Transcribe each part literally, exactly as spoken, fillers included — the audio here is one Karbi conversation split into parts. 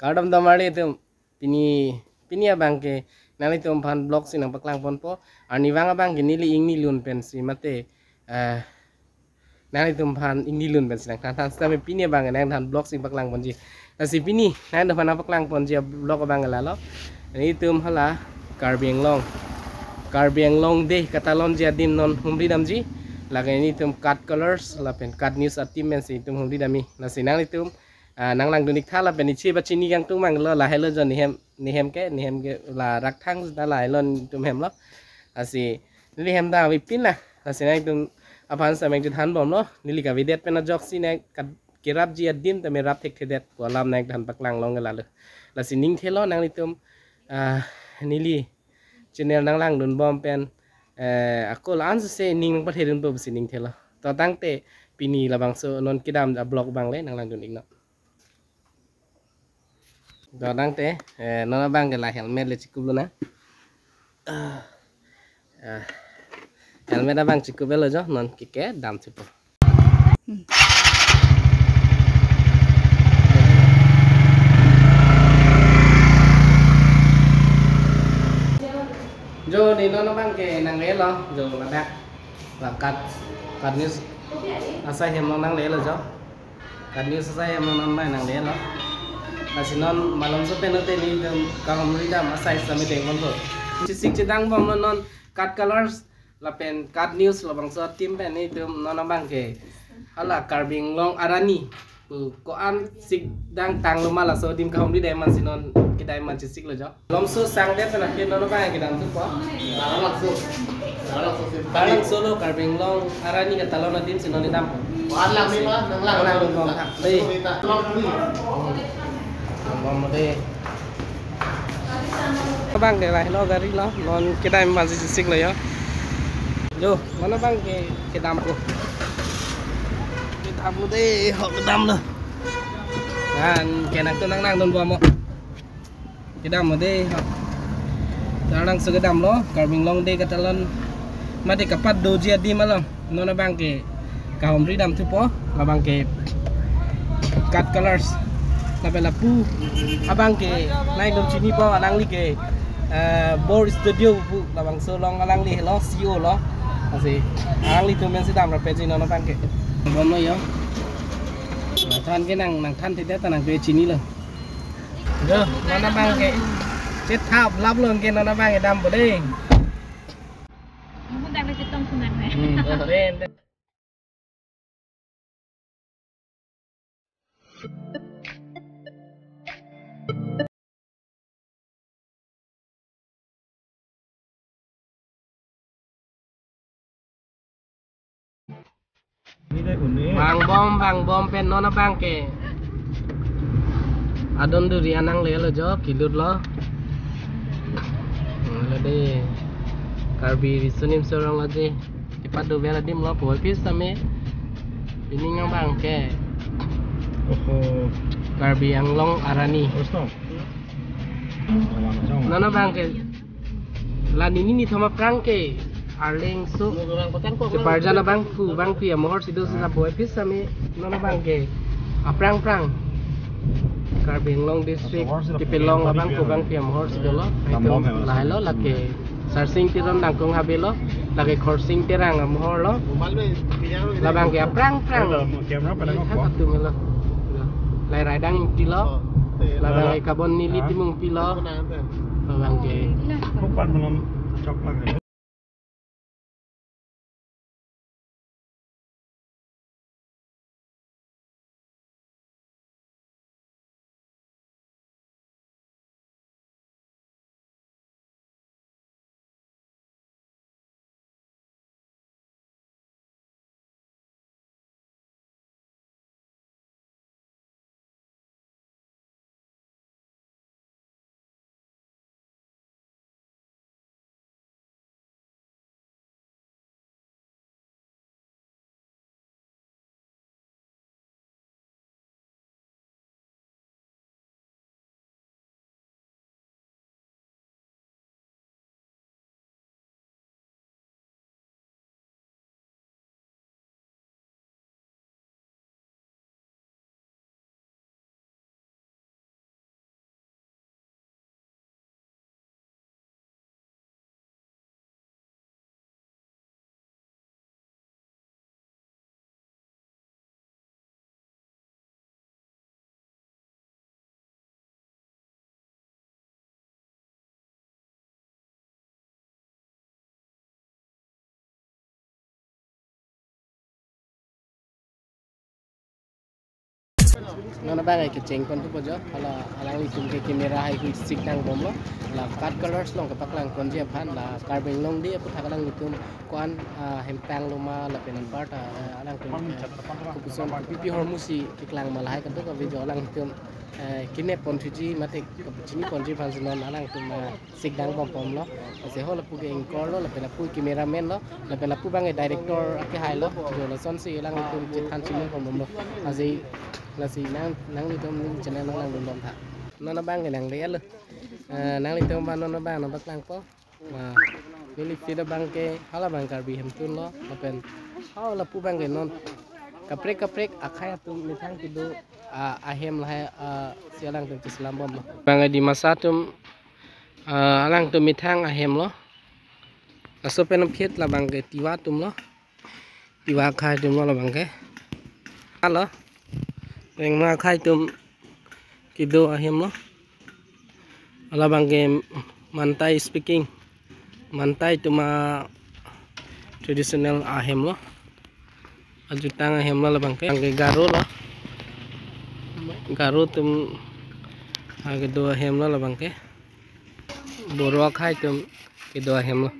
Kardom damar le atum, pini, pini abang ke nanglitum aphan vlog si nangpaklang ponpo. Arnivang abang ke neli ingni lun pensi mate, eh, nanglitum aphan ingni lun pensi nangthan than sitame pini abang ke nangthan vlog si paklang ponji. Lasi pini nangtumphan nangpaklang ponji vlog abang ke lalo. Nelitum hala Karbi Anglong, Karbi Anglong Day katalonji adim non humri damji. Lake nelitum KAT Colors lapen KAT News a-team pensi itum humri dam-i. Lasi nanglitum, ah, nanglangdun ik tha lapen ichi ba chini kangtung mang lo, lahelo jo nehem, nehem ke, nehem ke la rakthang ta lahelo netum hem lo. Lasi neli hem ta avepin la. Lasi nangtum aphan sameng chethan bomlo. Neli kavedet pen ajoksi nang kat-, kerapji adim tame rap thekthedet pu alam nangthan paklang long ke lalo. Lasi ning thelo nanglitum, ah, neli channel nanglangdun bom pen, eh, ako la-an si ning nangpathedun po pusi ning thelo. To tangte pini labangso non kedam a-vlog abang le nanglangdun iknon. To tangte, eh, non abang ke la helmet le chikup lo na. Ah, ah, helmet abang chikup lo jo, non keke dam thupo. Jo, ne non abang ke nanglelo, jo ladak. La KAT, KAT News asai hem lo nanglelo jo. KAT News asai hem lo non abang nanglelo. Lasi non malomso pen ote nelitum kahumri dam asai sitame deng ponpo. Chesik chedang bomlo non KAT Colors lapen KAT News labangso a-team pen nelitum non abang ke hala Karbi Anglong arani pu ko-an sik dang tanglo ma laso adim kahumri dam man si non kedam man chesiklo jo. Malomso sangdet pen akhir non abang kedam thupo. Barang laso. Barang laso si. Barang solo Karbi Anglong arani katalon adim si non kedam. Wan lang ni ma, nang lang. Nang lang bom thak. Dei. Nang lang ni. Bom dei. Abang ke lahelo gari lo, non kedam man si chesiklo jo. Jo, non abang ke kedam po. Kedam po dei, ho kedam lo. Nang ke nangtum nanglangdun bom mo. Kedam mo dei, ho. Labangso kedam lo, Karbi Anglong Day katalon mate kapatdoji adim along. Non abang ke kahumri dam thupo, labang ke KAT Colors. Lapen lapu abang ke nangtum chinipo, alangli ke, eh, Bor Studio pu labangso along alangli lo, C E O lo. Lasi alanglitum pensi damrap peji non abang ke. Bomlo jo. Nangthan ke nang, nangthanthedet ta nangtum chinilo. Jo, non abang ke. Chethap lap lo ke non abang ke dampo dei. Ang punta ko si Tong Sunak na. Hmm. Den, den. Vangbom, vangbom pen non abang ke adon duri an nanglelo jo, kelut lo. Hmm, lo dei. Karbi Riso Nimso Rong Aje. Kepado vel adim lo, puvoiphit sitame. Pini abang ke. Oho. Karbi Anglong arani. Osno. Non abang ke. La nini nithom aphrang ke. Arleng so. Keparjan abangphu, bangpi amohor si do si lapuvoiphit sitame. Non abang ke. Aphrang phrang. Karbi Anglong District. Kepalong abangphu, bangpi amohor si dolo. Itum lahelo lake. Sarsing Teron Langkung Habe lo, lake Khorsing Terang amohor lo. Labang ke aphrang phrang. Helo, camera pada. Ini ngok hak ko? Atum lo. Lahai Raidang Ingti lo. Oh, iya. Labang ke Kabon Neli. Hah? Timungpi lo. Labang ke. Bukan belum coklat ya. Non abang ke cheng pon thupo jo, hala alanglitum ke camera hai hui sikdang bomlo. La Cut Colours along kapaklang ponji aphan, la Karbi Anglong Day aputhak alanglitum ko-an, ah, hempang loma lapen anparta, ah, alangtum, eh, kopuson kopi pi ahormu si keklang ma lahai kadokave jo alangtum, eh, kene pon thuji mate kapachini ponji aphan si non alangtum, eh, sikdang bom bomlo. Lasi ho lapu ke anchor lo, lapen lapu cameraman lo, lapen lapu abang ke director akehai lo. Jo lasonsi alangtum chethan chimung bom bomlo. Lasi, lasi nang, nanglitum neli channel nanglang dun bomtha. Non abang ke nangle-etlo. Eh, nanglitum aphan non abang nangpaklangpo. Ma, neli feet abang ke hala abang Karbi hemtun lo, lapen hala lapu abang ke non kaprek kaprek akhai atum methang kedo, ah, ahem lahai, ah, si alangtum cheselam bomlo. Abang ke Dimasa atum, ah, alangtum methang ahem lo. Laso pen aphi labang ke Tiwa atum lo. Tiwa akhai atum lo labang ke. Alo. Rengma akhai atum kedo ahem lo. Labang ke Mantai speaking. Mantai atum a-traditional ahem lo. Ajutang ahem lo labang ke. Labang ke Garo lo. Garo atum, ah, kedo ahem lo labang ke. Boro akhai atum kedo ahem lo.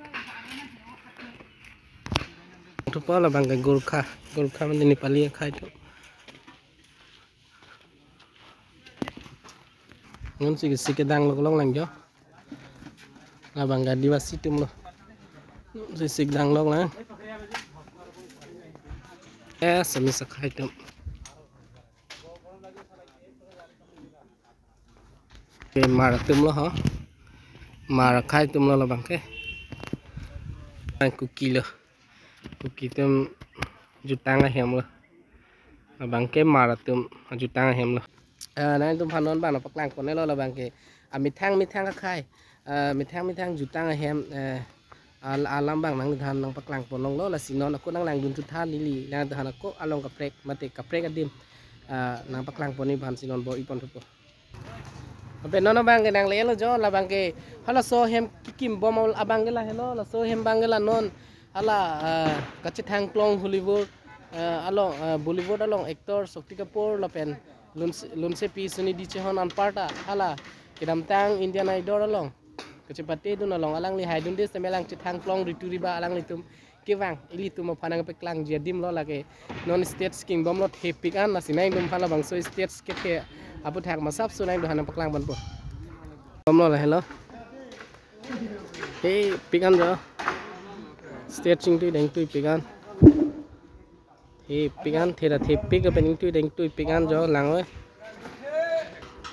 Thupo labang ke Gorkha, Gorkha mane Nepali akhai atum. Non si sikdang lok long lang jo. Labang ke Adivasi atum lo. Si sikdang lok lang. Eh, Assamese akhai atum. Ke Hmar atum lo ho. Hmar akhai atum lo labang ke. Ang Kuki lo. Kuki atum jutang ahem lo. Labang ke Hmar atum jutang ahem lo. Eh, nangtum aphan non abang nangpaklang pon-etlo labang ke. Ah, methang methang akhai. Eh, methang methang jutang ahem, eh, al-, alam abang nangtum aphan nangpaklang pon longlo, lasi non ako nanglang dun thutha neli, nangtum aphan ako along kaprek, mate kaprek adim, ah, nangpaklang ponji aphan si non bor-i pon thupo. Lapen non abang ke nangle-etlo jo, labang ke halaso ahem kekim bom abang ke lahelo, laso ahem abang ke la non hala, ah, kachethang klong Hollywood, ah, along, ah, Bollywood along actor Shakti Kapoor lapen lunse-, lunsepi Sunidhi Chauhan anparta hala kedamtang Indian Idol along kachepate dun along alangli haidunde setame alang chethang klong ritu riba alanglitum kevang, ilitum aphan nangpaklangji adim lo lake. Non stage kekim bomlo, thepik an, lasi nangtum aphan labangso stage kethe aputhak masapso nangtum aphan nangpaklang ponpo. Bomlo lahelo. Thepik an jo. Stage ingtui dengtui pik an. Thepik an, thera thepik apen ingtui dengtui pik an jo lang oi.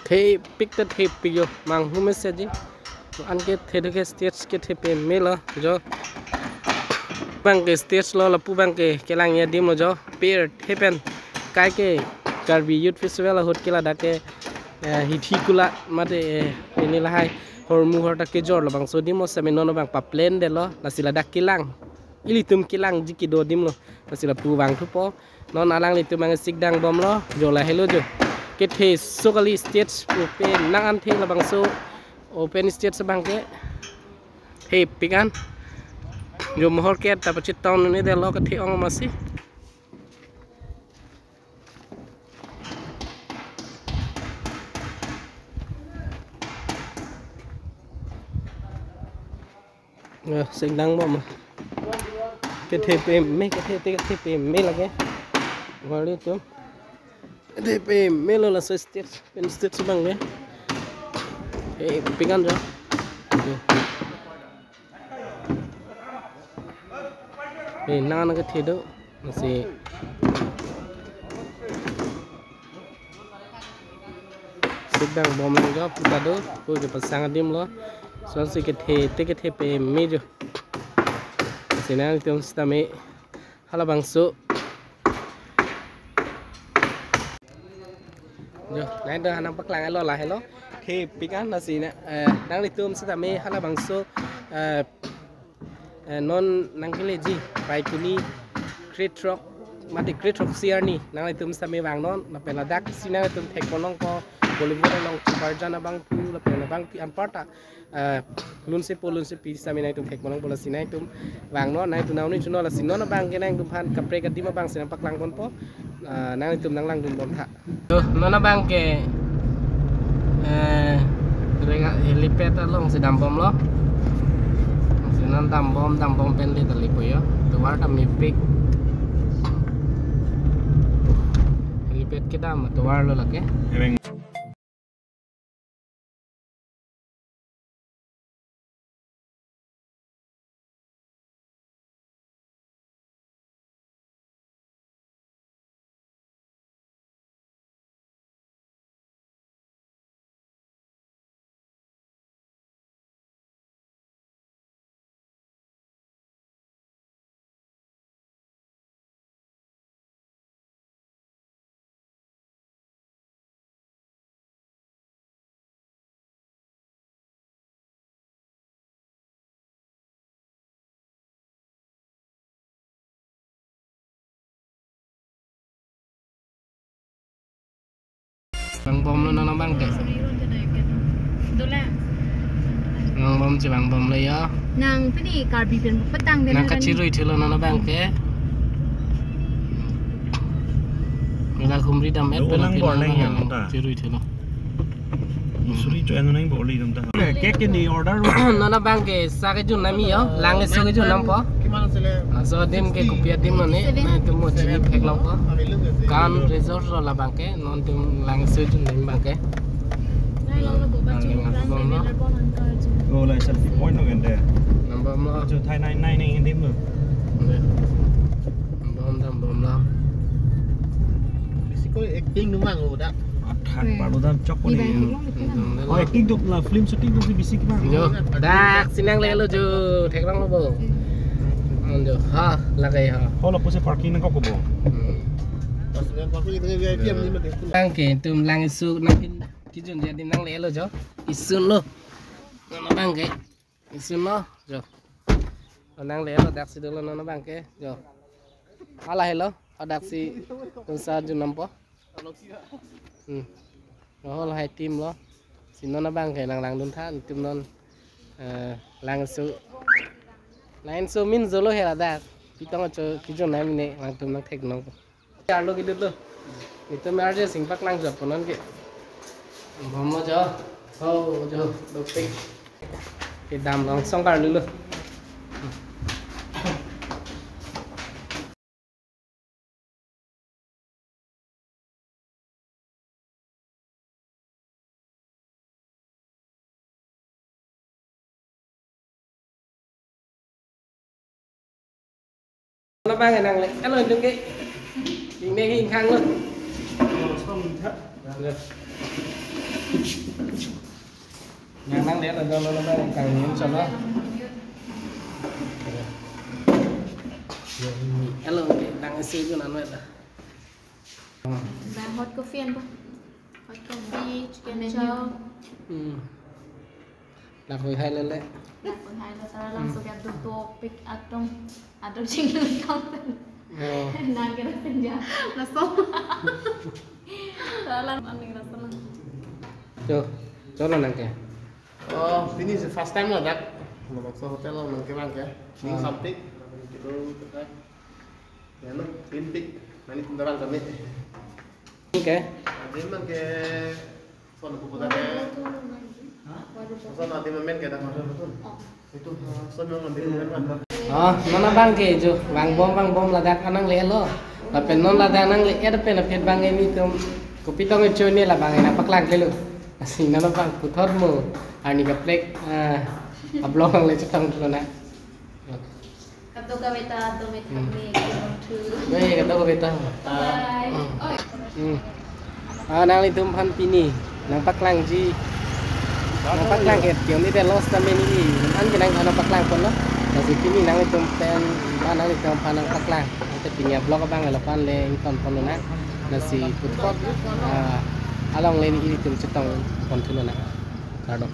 Thepik ta thepik jo, manghu mesen ji. Anke theduk ke stage kethe pemelo jo. Abang ke stage lo lapu abang ke kelangji adim lo jo. Pirthe pen kaike Karbi Youth Festival ahut ke ladak ke, eh, hithi kula mate, eh, pini lahai hormu horta kejor labangso adim lo setame non abang pa-plan detlo, lasi ladak kelang. Ilitum kelangji kedo adim lo. Lasi lapu vang thupo. Non alanglitum abang sikdang bomlo. Jo lahelo jo. Kethe so kali stage open nang ante labangso open stage abang ke. Thepik an. Jo mohor ke ta pachitong nini detlo kethe ong masi. Eh, sikdang bom. Kethe peme, kethe te, kethe peme lake. Wali tu. Kethe pemelo laso stage, pen stage abang ke. Thepik an jo. Eh, nang nang kethe do. Lasi sikdang bom nang jo puta do, ko kepasang adim lo. Sonsi kethe te kethe peme jo. Lasi nangtum setame halabangso. Jo, nangtum aphan nangpaklang-etlo lahelo. Thepik an lasi na, eh, nanglitum setame halabangso, eh, eh, non nangkeleji Phaikuni krethrok mate krethrok si arni nanglitum setame vangnon, lapen ladak si nanglitum thek ponlongpo Bollywood along Chibarjan abangphu lapen abangpi anparta, eh, lunsepo lunsepi setame nangtum thek ponlongpo, lasi nangtum vangnon, nangtum nangni chuno, lasi non abang ke nangtum aphan kaprek adim abang si nangpaklang ponpo. Ah, nangtum nanglangdun bom tha. To, non abang ke, eh, rega helipad alongsi dambomlo. Si non dambom, dambom pen le talipo yo. Tovar ta mepik. Helipad kedam tovar lo lake. Vangbomlo non abang ke. Dola. Vangbom si vangbomlo yo. Nang pini Karbi pen petang den. Nang kachirui thulo non abang ke. Mila humri dam et. Lo pen ulang pin bor nang nang yo, ta. Chirui thulo. Suri cho anu nang bor li dam ta. Cake ke ni order. Non abang ke sa kejun nami yo, lang eso kejun nampo. Kiman sele? Laso adim ke kopi adim mane, seven. Nangtum mo chini theklongpo. Kan resort lo labang ke, nontum lang eso kejun nami abang ke. Nai lo lo boba. Lang chini lang plan bom lo. Bebe lo bon angka chini. Oh, la selfie point lo gende. Nambomlo. Cho thai nai nai nai adim lo. Nambom dambomlo. Bisi ko acting numang lo dak. Athak. Hmm. Palu dam chok ko ni. Di bang ko. Oh, acting dok la film shooting dok si bisi kemang. Jo, daksi nanglelo jo, theklonglo bo. Hmm. On jo, ha, lagai ha. Oh, lapusi parking nangkok ko bo. Hmm. Parking itu V I P yang ini mati. Abang ke, nangtum lang eso nang kejun adim nanglelo jo. Isun lo. Non abang ke. Isun lo, jo. Nanglelo daksi dolo non abang ke, jo. Hala helo, daksi nangsa jun nampo. Hmm. Lo hol hai team lo. Si non abang ke nanglangdun tha, nangtum non, eh, lang eso. Lang eso min jolo hela dak. Pitong acho kejun nami ne, nangtum nangtheklong. Arlo gidut lo. Nangtum arje sing paklang jotpo non ke. Bom lo jo. Ho jo, dopik. Kedam long song karlu lo. Labang nang le, alo dungke. Ning ne hing khang lo. Nang nang le, lo lo lo bang kang ning so lo. Alo ke nang isi ko nan wet. Ba hot coffee an ba? Hot coffee, chicken chow. Hmm. Dak hoi hai lele. Dak hoi hai lo, tara lang so gap duk duk pik atum. Atum chinglu kang. Oh. Nang kira senja. Laso. Tara lang aning rasa lang. Jo, jo lo nang ke. Oh, pini si first time lo dak. Lo bakso hotel lo nang ke bang ke. Ning sampik. Gitu, gitu. Ya, no, pintik. Nangtum daran kami. Oke. Adim abang ke phone ko putar ke. Hah? Phone adim amen ke dak phone. Itu, ah, phone yang adim amen, Bang. Oh, non abang ke jo, vangbom, vangbom ladak nanglelo. Lapen non ladak nangle-et pen aphi abang ke nelitum kopi tong chone labang nangpaklang klelo. Lasi non abang puthot mo arni kaprek, ah, a-vlog nangle chetong dolo na. Kadokave ta, dome thak me, kebang thu. Baik, kadokave ta. Bye. Hmm. Ah, nanglitum aphan pini nangpaklangji, nangpaklang-et ke-ong ni de loss ta me neli. An ke nangphan nangpaklang ponlo. Lasi pini nanglitum pen, ba nanglitum aphan nangpaklang. Ante pini a-vlog abang lapu-an le ington ponlo na. Lasi puthot, ah, along le nelitum chetong pon thulo na. Kardom.